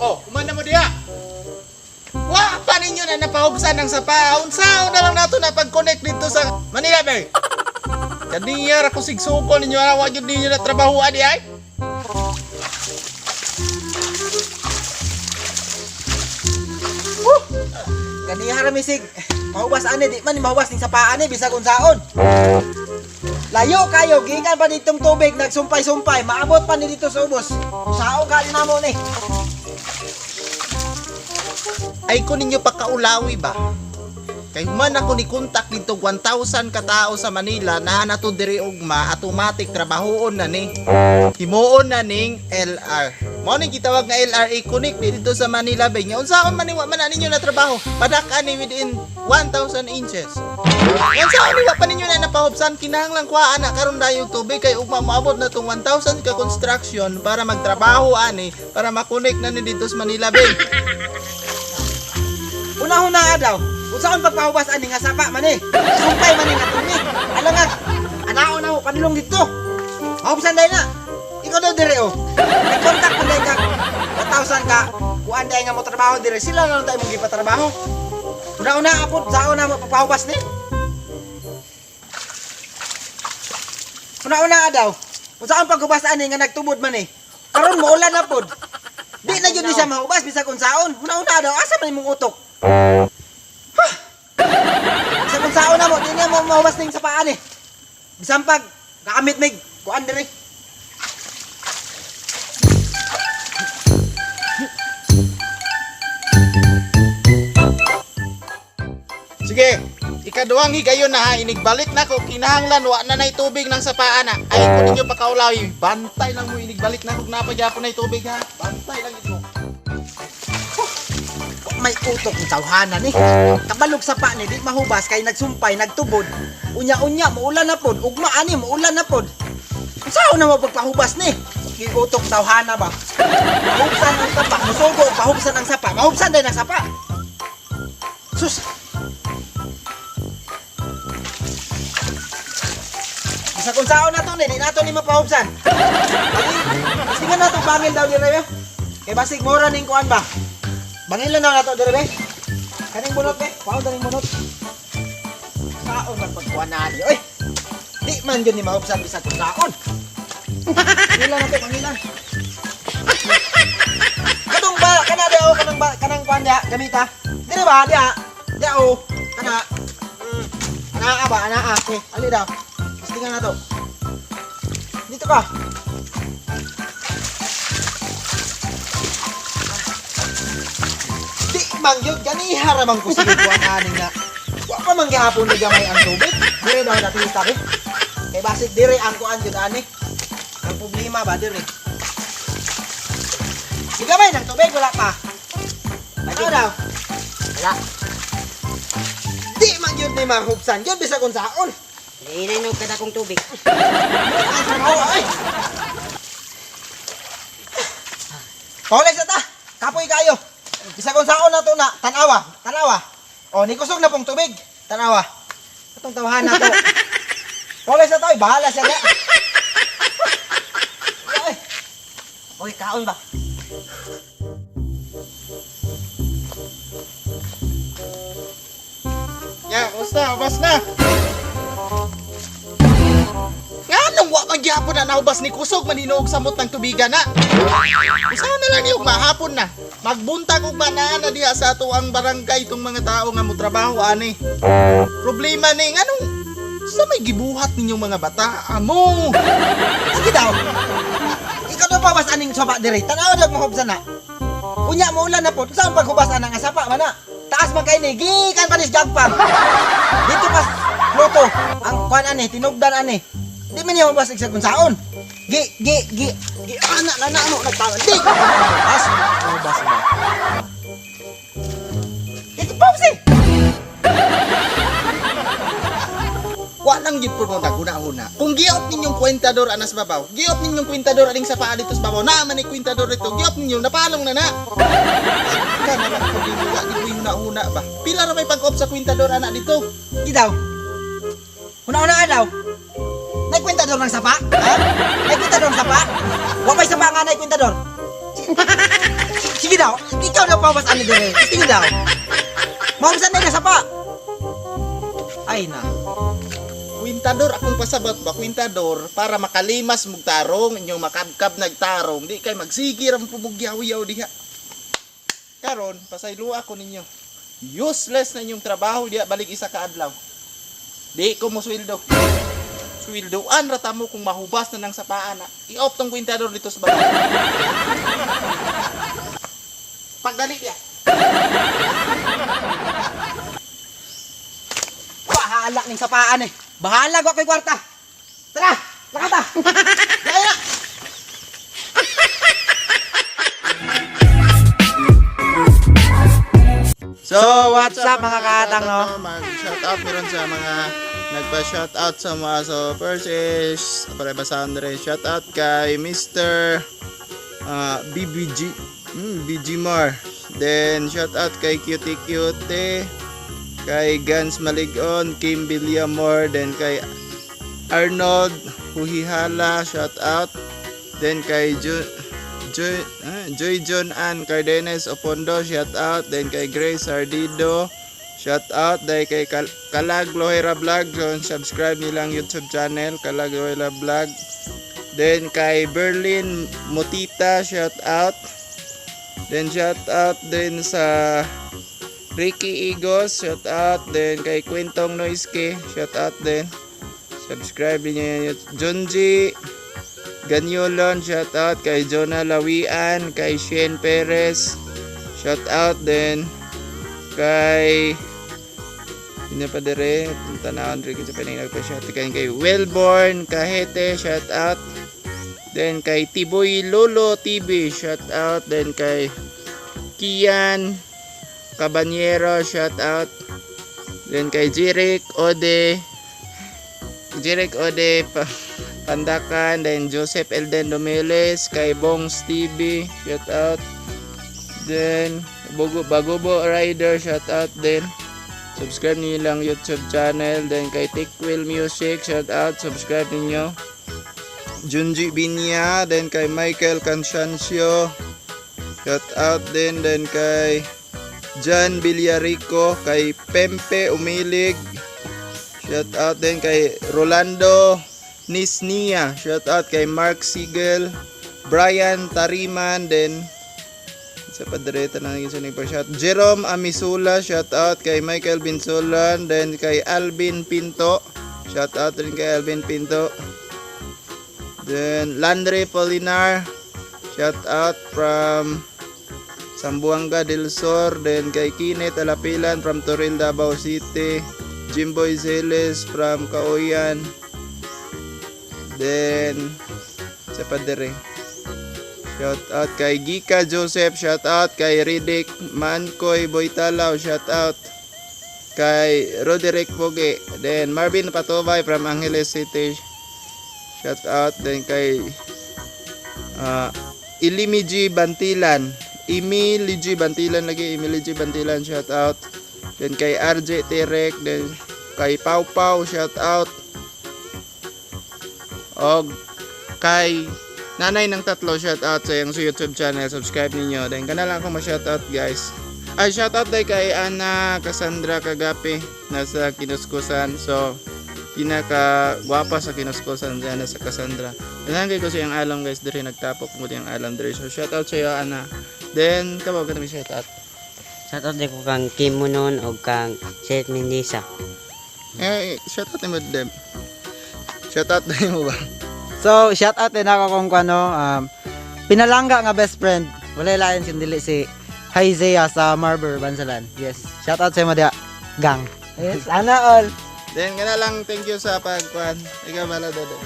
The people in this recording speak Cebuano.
Oh, umana mo diha. Wa pa ninyo na napahubsan ang sapa. Unsaon na lang nato na pag-connect dito sa Manila Bay. Kaniya ra ko sigsuko ninyo ara wa gyud ninyo na trabaho ani ay. Ganiha ra misig. Mahubas ani di man mahubas ning sapaan ni bisag unsaon. Layo kayo gikan pa ditong tubig nagsumpay-sumpay maabot pa ni dito sa ubos. Sao ka namo ni? Ay ko ninyo pakaulawi ba? Kay human ako ni contact dito 1,000 ka tao sa Manila na nato diri ugma automatic trabahoon na ni. Himuon na ning LR. Mao ning gitawag nga LR i-connect ni dito sa Manila Bay. Nya unsaon man ni wa man na ninyo na trabaho? Padak ani within 1,000 inches. Unsaon ni wa pa ninyo na napahubsan kinahanglan kuhaan na karon dayon tubig kay ugma moabot na tong 1,000 ka construction para magtrabaho ani para makonect na ni dito sa Manila Bay. Una-una daw. Unsaon pagpahubas ani nga sapa man ni? Sumpay man ni nga tubig. Alangag anaon na mo padulong dito. Mahubsan dai na. Ikaw daw dire oh. May contact man dai ka. 1,000 ka. Kuan dai nga mo trabaho dire sila na lang tayo mong gipatrabaho. Una-una apod saon na mo pagpahubas ni? Una-una daw. Unsaon paghubas ani nga nagtubod man eh. Karon maulan na pod. Di na gyud ni siya mahubas bisag unsaon. Una-una daw asa man imong utok? Huh. Bisag unsaon na mo di na mo mahubas ning sapaan eh. Bisan pag kaamit mig kuan diri. Sige, ikaduhang higayon na ha, inigbalik na ko, kinahanglan, wa na na'y tubig ng sapaan na. Ay, ko ninyo pakaulawi, bantay lang mo, inigbalik na kung napagyapon na'y tubig ha. Bantay lang ito. Wa may utok ng tawhana ni. Kabalog sapa ni di mahubas kay nagsumpay nagtubod. Unya-unya maulan na pod, ugma ani maulan na pod. Unsaon na mo pagpahubas ni? Giutok tawhana ba? Mahubsan ang sapa, musugo pahubsan ang sapa, mahubsan din ang sapa. Sus. Bisag unsaon na to ni, di nato ni mapahubsan. Tingnan nato bangil daw dire be. Kay basig mura ning kuan ba? Bangil na nato dire be. Kaning bunot be, kuan kaning bunot. Saon man pagkuan na ani oy. Di man gyud ni mahubsan bisag kung saon. Bangilan na to, bangilan. Katong ba kana daw kanang ba kanang kuan diha gamita. Dire ba diha? Diha o. Kana. Anaa ba anaa? Okay, ali daw. Tingnan na to. Dito ka. Di man yun, ganiha ra man ko sige kuan ani nga. Wa pa man gihapon ni gamay ang tubig. Dire daw natita ko. Kay basig dire ang kuan jud ani. Ang problema ba dire? Di gamay ng tubig wala pa. Ano daw? Wala. Di man yun ni mahubsan yun bisag unsaon. Naiinom ka na kong tubig. Ang trabaho ay. Paulay sa ta. Kapoy kayo. Bisag unsaon na to na tanawa, tanawa. O ni kusog na pong tubig. Tanawa. Atong tawahan na to. Paulay sa ta, oy, bahala siya na. Ay, Uy, kaon ba? Ya, kumusta? Ubas na! Nga nung wa magyapon na naubas ni kusog maninuog samot ng tubigan na. Usahan na lang niyo mahapon na. Magbuntag og manaa na diha sa ato ang barangay itong mga tao nga motrabaho ani. Problema ni nganong sa may gibuhat ninyong mga bata amo. Sige daw. Ikaw daw pa bas aning sapa dire. Tanawa daw mahubsan na. Unya mo ulan na po. Saan paghubas anang nga sapa man na? Taas man kay ni gikan pa ni sa jagpang. Dito pas luto ang kuan ani tinugdan ani. Di man niya mabas sa kunsaon. Gi gi gi gi ana na na mo nagtawa. Di. Bas hubas ba. Ito pa si. Wa lang gyud po mo naguna-una. Kung giop ninyong kwentador anas babaw, giop ninyong kwentador aning sa paa dito sa babaw, naa man ni kwentador dito, giop ninyo napalong na na. Kana lang ko dito, wa gyud huna-huna ba. Pila ra may pag-op sa kwentador ana dito. Gi daw. Una-una daw. Nagkwentador ng sapa? Ha? Nagkwentador ng sapa? Wa may sapa nga nagkwentador. Sige daw. pagpahubas ani dire? Tingin daw. Mahubsan na sapa. Ay na. Kwintador akong pasabot ba, kwintador para makalimas mug tarong inyong makabkab nagtarong di kay magsige ra mo pumugyaw-yaw diha. Karon pasayloa ko ninyo. Useless na inyong trabaho diha balik isa ka adlaw. Di ko mo sweldo. Sweldoan ra tamo kung mahubas na ng sapaan na. I-off tong kwintador dito sa baba. Pagdali diha. Bahala ning sapaan eh. Bahala ko ko'y kwarta. Tara, lakata. Dali na. So, what's up, mga kaatang, no? Mag-shout out meron sa mga nagpa-shout out sa mga, so first is para basahan rin, shout out kay Mr. BBG BG Mar. Then shout out kay Cutie Cutie, kay Gans Maligon, Kim Villamor, then kay Arnold Huhihala, shout out. Then kay Joy John Ann Cardenas Opondo, shout out. Then kay Grace Ardido, shout out. Then kay Kalag Lohera Vlog, so subscribe nilang YouTube channel, Kalag Lohera Vlog. Then kay Berlin Motita, shout out. Then shout out din sa Ricky Igos, shout out. Then kay Quintong Noiske, shout out din. Subscribe din niya yun. Junji Ganyolon, shout out kay Jonah Lawian, kay Shane Perez, shout out din kay Hindi pa dire, tanawon rin sa pining nagpa-shout kay kay Wellborn Kahete, shout out. Then kay Tiboy Lolo TV, shout out. Then kay Kian Cabanyero, shout out. Then kay Jirik Ode, Jeric Ode Pandakan, then Joseph Elden Domeles, kay Bongs TV, shout out. Then Bogo Bagobo Rider, shout out din. Subscribe niyo lang YouTube channel. Then kay Tikwil Music, shout out, subscribe ninyo. Junji Binya, then kay Michael Cansancio, shout out din. Then kay John Villarico, kay Pempe Umilig, shout out din kay Rolando Nisnia. Shout out kay Mark Siegel, Brian Tariman, then sa padreta na naging sa shout. Jerome Amisula, shout out kay Michael Binsulan, then kay Alvin Pinto. Shout out rin kay Alvin Pinto. Then Landre Polinar, shout out from Zamboanga del Sur, then kay Kenneth Alapilan from Toril, Davao City, Jimboy Zeles from Kaoyan, then sa padere. Shout out kay Gika Joseph, shout out kay Riddick Mankoy Boytalaw, shout out kay Roderick Poge, then Marvin Patobay from Angeles City, shout out then kay Ilimiji Bantilan, Emily G Bantilan lagi, Emily G Bantilan, shout out. Then kay RJ Terek, then kay Pau Pau, shout out. Og kay Nanay ng Tatlo, shout out sa iyang YouTube channel, subscribe ninyo. Then kana lang ako ma-shout out, guys. Ay, shout out day kay Ana Cassandra Kagapi, nasa Kinuskusan. So pinaka gwapa sa Kinuskusan si Ana sa Cassandra. Nangay ko sa iyang alam, guys, diri nagtapok mo diyang alam diri. So shout out sa iyo, Ana. Then kabaw ka na shout out. Shout out ko kang Kim Munon o kang Seth Mendisa. Eh, shout out mo dem. Shout out din mo ba? So, shout out din ako kung ano, pinalangga nga best friend. Wala lain sindili si Haizea sa Marber Bansalan. Yes. Shout out sa imo diha, gang. Yes, ana all. Then kana lang, thank you sa pagkuan. Ikaw bala, Dede.